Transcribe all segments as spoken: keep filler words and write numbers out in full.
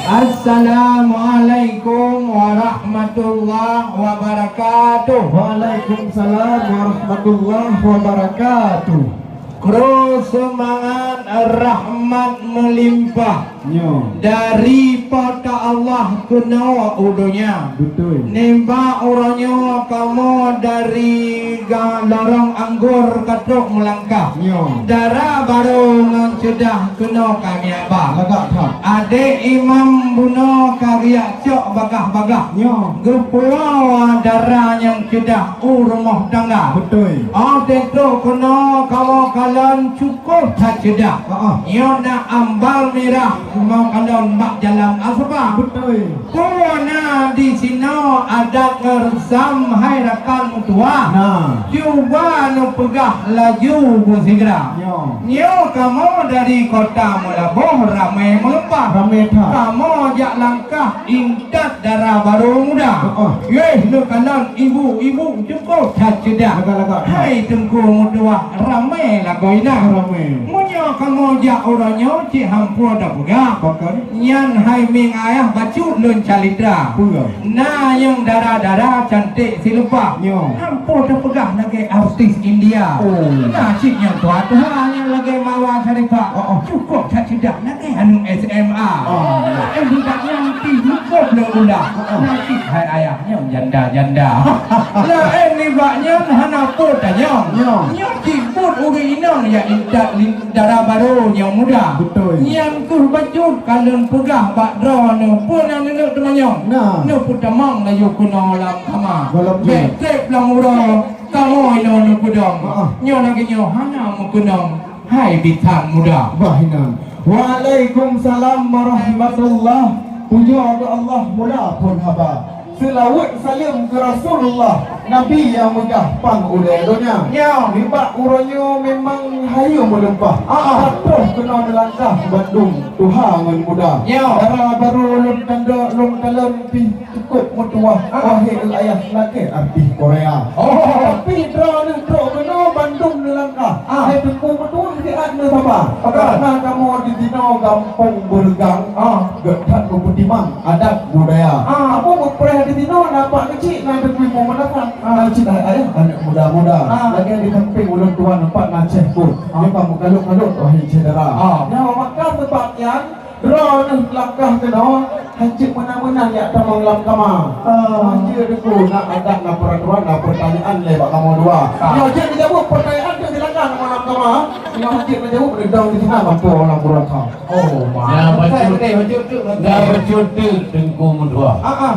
Assalamualaikum warahmatullahi wabarakatuh. Waalaikumsalam warahmatullahi wabarakatuh. Kru seumangat rahmat meulimpah. Nyo. Dari Po teu Allah keunoe u donya. Beutôi. Nibak uroe nyoe kamoe dari ga-, lorong anggor ka trok meulangkah. Nyo. Dara barô ngon ceudah keunoe kami aba. Lagak that. Adék imam bunoe ka riyak cok bagah-bagah. Nyo. Geupuwoe dara nyang ceudah u rumoh tangga. Beutôi. Óh teutrok keunoe kamoe kalon cukôp that ceudah. Ha, ha. Nyoe na ambal mirah kamoe kalon bak jalan aspa. Beutôi. Peue na disinoe adat ngon reusam hai rakan meutuwah. Nah. Cuba neupeugah laju beusigra. Nyo. Nyoe kamoe dari Kota Meulaboh ramé meuleupah. Ramé that. Kamoe jak langkah intat dara barô muda. Heeh. Yeh, neukalon ibu-ibu cukôp that ceudah. Lagak-lagak that. Hai Teungku meutuwah ramé lagoe inong. Ramé. Meunyoe kamoe jak uroe nyoe cit hampoh tapeugah. Pakon? Nyan hai mieng ayah bacut lôn calitra. Peue? Na nyang dara-dara cantik sileupah. Nyo. Hampoh tapeugah lagèe artis India. Oh. Na cit nyang tuha-tuha nyang lagèe Mawar Sharifah. Oh, oh. Cukôp that ceudah lagèe aneuk S M A. Oh. Laén nibak nyan pih cukôp lé ulah. Oh, oh. Na cit hai ayah nyoe janda-janda. Laén nibak nyan hana peue tanyong. Nyo. Nyoe cit buet ureueng inong jak intat li-, dara barô nyang muda. Beutôi. Nyan keuh bacut ka lôn peugah bak droeneuh peue na neuneuk teumanyong. Nah. Neupeutamong laju keunoe lam kama. Gohlom jeuet. Bèk trép lam uroe kamoe inoe neupeudong. Ha, ha. Nyoe lagèe nyoe hana meukeunong hai bisan muda. Bah inan. Waalaikumsalam warahmatullah. Pujoe keu Allah mula phôn haba. Seulaweuet saleuem keu Rasulullah, Nabi nyang meugah pang ulèe donya. Ya. Nibak uroe nyoe memang hayeue meulimpah. Ah, ah. Ka troh keunoe neulangkah bandum tuha ngon muda. Ya. Dara barô lôn tanda, lôn kalon pih cukôp meutuwah. Ah. Wahé ayah lakèe artis Korea. Oh. Tapi droeneuh trok keunoe bandum neulangkah. Ah. Hai Teungku meutuwah siat neusaba. Betul. Karena kamoe di sinoe gampông Beureugang. Ah. Gèt that meupeutimang adat budaya. Ah. Kamoe meupreh di sinoe na pak keuchik na Teungku Imum Meunasah. Ah. Na cit hai ayah aneuk muda-muda. Ah. Lagèe di sampéng ulôn tuan empat na Syekh Kut. Ah. Nyoe ka meukalot-kalot wahé syedara. Ah. Nyoe maka seubab nyan droeneuh langkah keunoe hanjeuet meunan-meunan jak tamong lam kama. Ah. Hanjeuet deungon na adat, na peuraturan, na peurtanyaan lé bak kamoe dua. Ah. Nyoe jeuet neujaweueb peurtanyaan teuh silakan tamong lam kama. Nyoe hanjeuet neujaweueb neudong di sinan lam po lam buraka. Oh, ya, bacut. Betul, betul, betul, betul. Ya, bacut tu, Teungku meutuwah. Ah, ah.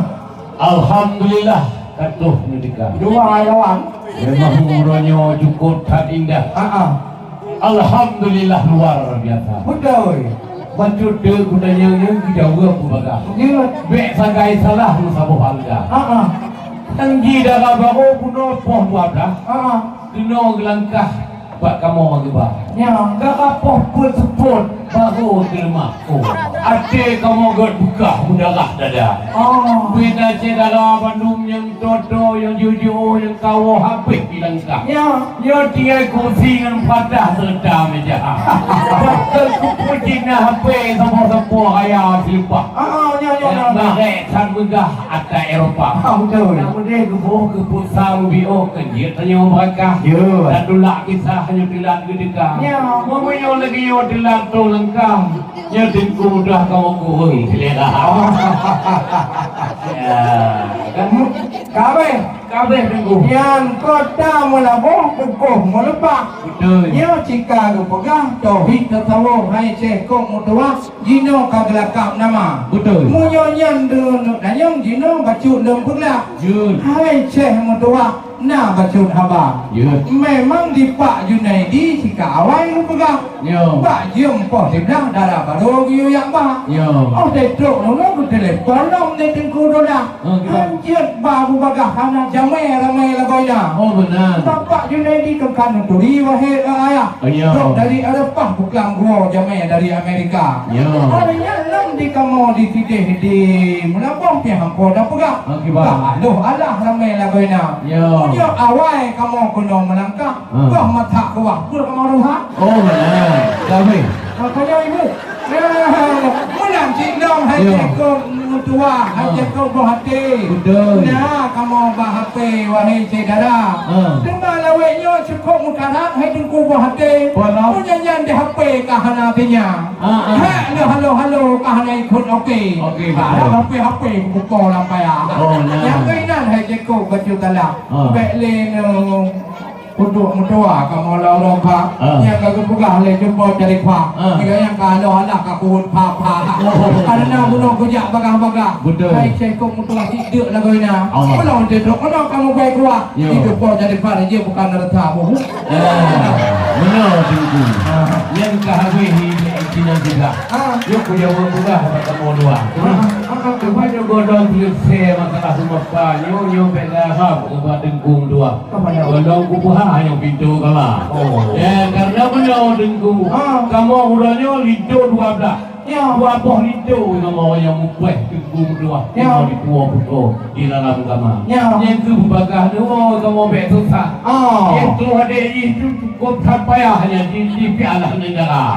Alhamdulillah, ka troh neuteuka. Dua lawan. Memang uroe nyoe cukôp that indah. Ah, ah. Alhamdulillah, luar biasa. Betul. Bacut tu, kutanyong nyan, geujaweueb bubagaih. Ya. Bèk sagai salah, meusaboh alga. Ah, ah. Nyan jih dara barô bunoe poh dua blah. Ah, ah. Keunoe geulangkah bak kamoe geuba. Ya. Dara poh peuet seupôt barô teuleumah. Oh. Até kamoe gèt beukah meudarah dada. Oh. Beda syedara bandum nyang toto, nyang juju, nyang kawoe habéh dilangkah. Ya. Nyoe tinggai kursi ngon patah seureuta meja. Beutôi kupuji na H P saboh-saboh raya sileupah. Ah, ah, ya, ya, ya, ya. Barèk that meugah ata Eropa. Ah, betul. Nyang udeh geuboh geupeusa meubiôh keu jeuet tanyoe beurakah. Ya. Dan tulak kisah nyoe teulat geuteuka. Ya. Meunyoe lagèe nyoe teulat troh langkah, nyoe Teungku mudah kamoe kuhôi seulera. Ya. Kan? Kabeh. Kabeh Teungku. Nyan Kota Meulaboh kukoh meuleupah. Betul. Nyoe cika geupeugah tauhid tasawuf hai Syekh Kok Meutuwah. Jinoe ka geulakab nama. Beutôi. Meunyoe nyan droeneuh tanyong jinoe bacut lôn peugah. Jeuet. Hai Syekh meutuwah, na bacut haba. Jeuet. Memang di Pak Junaidi sika awai lôn peugah. Nyo. Bak jeuem poh siblah dara barô geuyue yak ba. Nyo. Óh teutrok nyoe geutelepon lom lé Teungku Dolah. Oh, gimana? Hanjeuet ba bubagaih hana jamé ramé lagoina. Oh, beuna. Bapak Junaidi kan ka neuturi wahé, eh, ayah. Oh, iya. Trok dari Arafah buklang gua jamé dari Amerika. Iya. Hari nyan lom di kamoe di sidéh di Meulaboh pih hampo tapeugah. Oh, gimana? Ka aloh alah ramé lagoina. Iya. Meunyoe awai kamoe keunoe meulangkah, ah, goh matak kuah pun kamoe ruha. Oh, beuna. Tapi. Makanya ibu. Nah, meunan Inong hai Yo. Cekok meutuah, hai Ah. Cekok boh até. Beutôi. Na kamoe bak H P, wahé syedara. Ah. Teuma lawét nyoe cukôp meukarat, hai Teungku boh até. Peue lom? Meunyan nyan di H P ka hana teunya. Ah, ah. Hek le halo-halo ka hana ikot oke. Oke, Barang beutôi. H P-H P buko lam paya. Oh, nah. Nyang keunan hai Cekok bacut talak. Ah. Bèk lé nyoe. Peuduek meutuah kamoe lam uroe kha, Ah. nyang ka geupeugah lé Teungku Syarifah, Ah. nyan nyang ka aloh alah ka kuweuet pha-pha. Oh. Karena bunoe geujak bagah-bagah. Beutôi. Hai Cekok meutuah sideuk lagoina. Allah. Belom teutrok keunoe kamoe bai kuah. Yo. Di Teungku Syarifah jih bukan rata buhu. Eh, beuna Teungku. Ah. Nyang ka habéh hi Cina juga. Ah. Yo kujaweueb peugah bak kamoe dua. Ah. Ah, ah, ah. Teuma nyoe godong peuleueh masalah rumoh pa. Nyoe, nyoe bèk lé harab ubak Teungku dua. Golom kupeuhah nyang pintoe kala. Oh. Ya, karena beuna Teungku. Ha. Kamoe uroe nyoe linto dua blah. Ya. Dua boh linto kamoe nyang mupreh Teungku dua. Ya. Kamoe dipuwoe-puwoe di dalam kama. Ya. Nyang keu beubagah dua kamoe bèk susah. Ah. Nyang tu adek jih tu cukup that payah nyan di, di piala negara.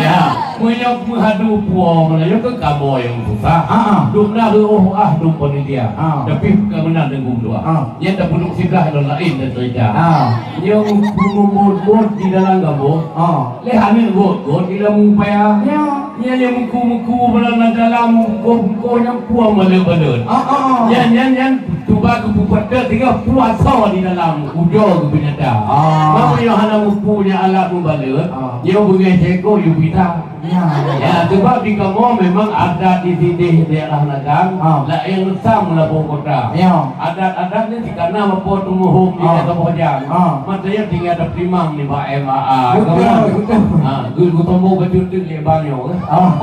Ya. Meunyoe meuhadu puwoe meunyoe keu kamoe nyang susah. Ah, ah. Dum na reuôh ah dum panitia. Ah. Tapi bukan meunan Teungku dua. Ah. Nyan tapeuduek siblah lôn laén dan cerita. Ah. Nyoe muphom muphom di dalam gampông. Ah. Lé aneuk gôt-gôt di dalam upaya. Ya. Nyan nyang muku-muku beulan dalam mukoh-mukoh nyang puang baleuet-baleuet. Ah, ah, ah. Nyan, nyan, nyan tuba geupeubuet tinggai puasa di dalam ujoe geupeunyata. Ah. Bang nyoe hana mupu nyan alat mubaleuet, Ah. nyoe beungéh seko yue pita. Ya, ya. Ya, sebab di kamoe memang adat di sideh daerah Nagang, Ah. laén sam lampôh kota. Ya. Adat-adat ni dikana lampôh tumuhom di Ah. Kota Bojang. Ah. Mata ya tinggal ada perimang ni bak M A A. Betul, Kawan. betul. Ha, geu geutombo baju tu di banyo. Ah.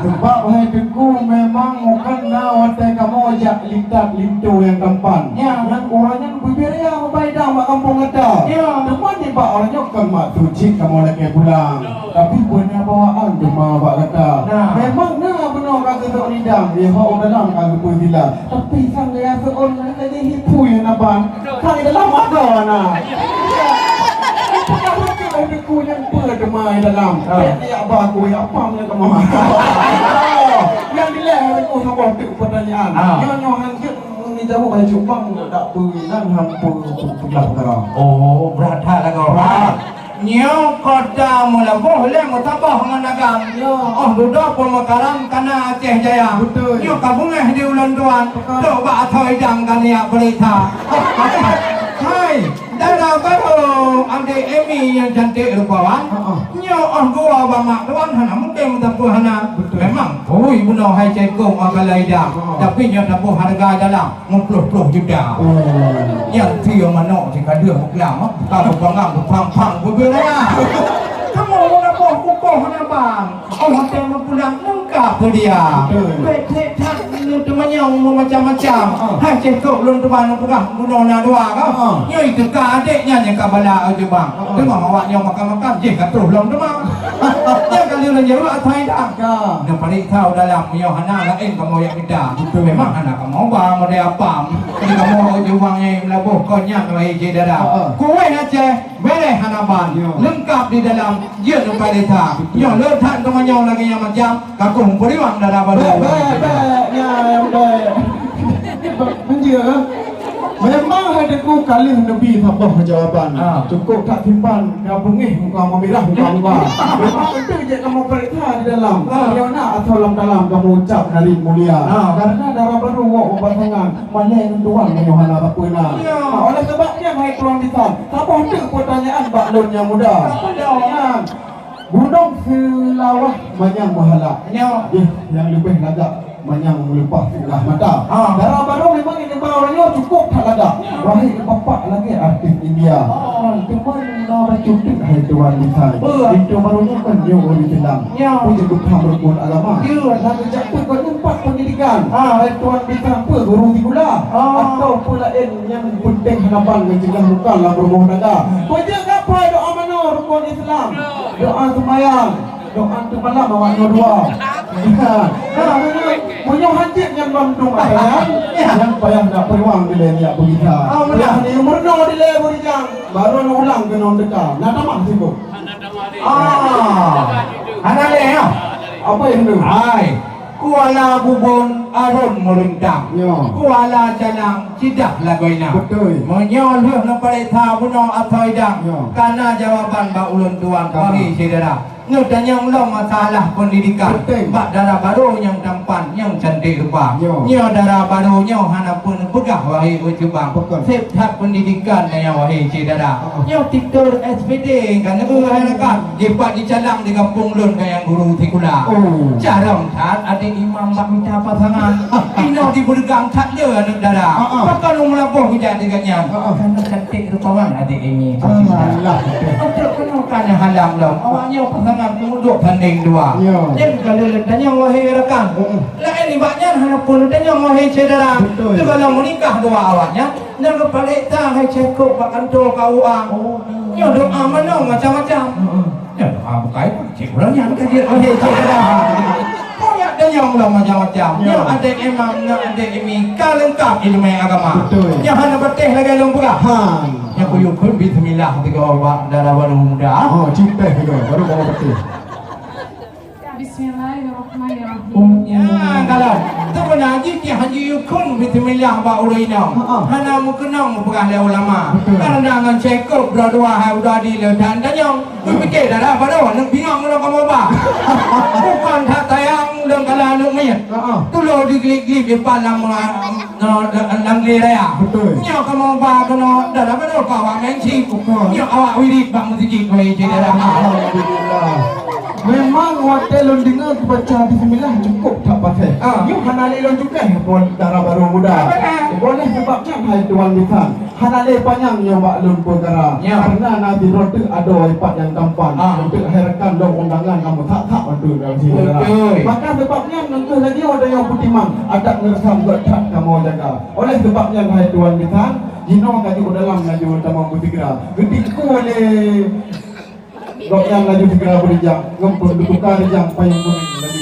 Sebab hai Teungku memang bukan na watèe kamoe jak lintat linto nyang tampan. Ya. Nyang ureueng nyan bubiri ya mubai dang bak kampung gata. Ya. Teuma nibak ureueng nyoe kan mak tu cit kamoe lakèe pulang. Tapi beuna bawaan teuma bak gata. Nah. Memang na bunoe ka geudok nidang, di hok dalam ka geupeusilat. Tapi sang gaya seuôn lagèe hipui hana ban. Sang dalam mata na. Peugah lagèe hai Teungku nyang peue teuma dalam. Ah. Tiap ba kueh apam nyang teuma. Nyang dilèe hai Teungku saboh teuk peutanyaan. Ah. Nyoe nyoe han jeuet meunijaweueb hai Teungku bang dak peue nan han peue peugah peukara. Oh, brat that lagoe. Brat. Nyoe kota Meulaboh lé meusaboh ngon Nagang. Ya. Oh dudoe peumeukaran kana Aceh Jaya. Betul. Nyoe ka beungéh di ulôn tuan. Betul. Trok bak ateueh idang ka neujak beurita. Hai, dara barô adék Emi nyang cantik rupawan. Ha, ha. Nyoe oh geuwoe bak mak tuan hana mungken meusapeue hana. Betul. Memang, ui bunoe hai cekong akala idang. Ha. Tapi nyoe saboh hareuga dalam. Meuplôh-plôh juta. Oh. Nyan sie manok si ka deuh meuklam, ah. Ka beupanggang, beupang-pang, beubeureuna. Kamoe na boh kukoh na bang. Oh, watèe meupulang leungkap keu dia. Betul. Bèk trép that ngon teumanyong meumacam-macam. Ah. Hai cekok lôn teuma neupeugah bunoe na dua ka. Ah. Nyoe teuka adék nyan nyang ka bala, eh, jeubang. Ah. Teuma awak nyoe makan-makan, jih ka troh lom teuma. Nyan ka lheueh lôn jaweueb asai dah. Ka. Neuparéksa u dalam, meunyoe hana laén kamoe jak mita. Betul. Memang hana kamoe ba model apam. Jadi kamoe ujong nyang meulaboh kon nyan wahé syedara. Heeh. Kueh Aceh, bèrèh hana ban. Ya. Leungkap di dalam, jeuet leungkap desa. Betul. Nyoe le that teumanyong lagèe nyan macam, ka kong peuriwang dara barô. Bèk, bèk, bèk. Nyan, bèk. Meunjeuet, eh? Memang hai Teungku ka lheueh neubi saboh jawaban. Ah. Cukôp that simpan, ka beungéh muka meumirah muka-muka. Memang beutôi jeuet kamoe peuriksa di dalam. Ah. Nyoe na asoe lam kalam kamoe ucab nari mulia. Ah. Karena dara barô wok beupasangan, malèe ngon tuan meunyoe hana sapeue na. Ya. Ah, oleh sebab nyan hai tuan bisan, saboh teuk peutanyaan bak lôn nyang muda. Apa dia? Nyan. Gunong Seulawah manyang meuhala. Nyoe. Jih nyang leubeh lagak manyang meuleupah silah mata. Ha. Dara barô memang nyang ba ureueng nyoe cukôp that lagak. Wahé geupapak lagèe artis India. Oh. Teuma na bacut teuk hai tuan bisan. Betul. Itu barô nyoe kan nyoe ureueng Islam. Ya. Peue jeuet geupham rukon agama. Ya. Dan geujak peuet gobnyan pat pendidikan. Ha. Hai tuan bisan peue guru sikula. Ha. Atau peue laén nyang peunteng hana ban geuceugah muka lam rumoh tangga. Peue jeuet geupham doa manoe rukon Islam. Ya. Doa seumayang, doa teumalam awak nyoe dua. Nah, meunyoe, meunyoe hajat nyan bandum ata nyan, nyan payah nak peuriwang dilèe nyak beurita. Ah, beuna. Payah ni meurunoe dilèe beurijang, barô neuulang keunoe teuka. Na tamah sibuk. Ah, hana lé, ya? Apa yang tu? Hai. Kuala Bubon arôn meurintang. Yo. Kuala Calang cidah lagoina. Beutôi. Meunyoe lheueh neupareksa bunoe ateueh idang, yo, ka na jawaban bak ulôn tuan, ka, wahé syedara. Neutanyong lom masalah pendidikan. Beutôi. Bak dara barô nyang tampan, nyang cantik rupa. Yo. Nyoe dara barô nyoe hana peue neupeugah, wahé ureueng cubang. Beutôi. Seb that pendidikan nyan, wahé syedara. Heeh. Nyoe tiktor S P D ka neueu hai rakan. Jipat jicalang di gampông lôn ka nyang guru sikula. Oh. Carông that adék imam bak mita pasangan. Inoe jibeureugang that le aneuk dara. Ah, ah. Pakon meulaboh geujak di gobnyan. Ah, ah. Karena cantik rupawan adék Emi. Alah. Untuk keunoe ka neuhalang lom. Awak nyoe pasangan keumuduek bandéng dua. Ya. Nyan ka lheueh tanyong, wahé rakan. Heeh. Laén nibak nyan hana peue tanyong, wahé syedara. Beutôi. Sigohlom meunikah dua awak nyan. Nyang geupareksa hai cekok bak kantô K U A. Oh, ya. Nyoe doa manoe macam-macam. Heeh. Nyoe doa bukai pun cek ureueng nyan ka jeuet, oh, hei, cek dah. Kau yak tanyong lah macam-macam. Ya. Nyoe adék imam, nyoe adék imi, ka leungkap ileumèe agama. Beutôi. Nyoe hana patéh lagèe lôn peugah. Ha. Nyoe kuyue kheun bismillah tiga bak dara barô muda. Ha, cipeh tiga, baru bawa patéh. Bismillahirrahmanirrahim. Ya, kalau tu beuna jih, Cik Haji Yukun, bismillah bak ureueng inong. Ha, ha. Hana meukeunong meupeugah lé ulama. Betul. Karena ngon cekok dua-dua hai udah di le dan tanyong. Berpikir darah baru aneuk bingung udah kamu ba. Bukan tak tayang dan kalau aneuk mayat. Ha, ha. Tulo diglik-glik di palang, no, lam lé raya. Betul. Nyoe kamu ba kena darah baru kau awak mensi. Betul. Nyoe awak wirid bak meuseujid wahé cik darah. Alhamdulillah. Memang watèe lôn deungoe geubaca bismillah cukôp that paséh. Ah. Nyoe hana lé lôn cukéh phon dara barô muda. Boleh sabab nyan hai tuan bisan. Hana lé panyang nyoe bak lôn peukara. Ya. Karena na sidroe teuk adoe pat nyang tampan. Ah. Untuk hai rakan lôn undangan kamoe that-that untuk dalam sini. Betul. Maka sabab nyan ngon keuh lagèe nyoe tanyoe peutimang adat ngon reusam gèt that kamoe jaga. Oleh sabab nyan hai tuan bisan, jinoe ka jeuet dalam laju tamong beusigra. Geutiku oleh Gobnyan laju sigra beurijang, ngon peuduka rijang payong kuning laju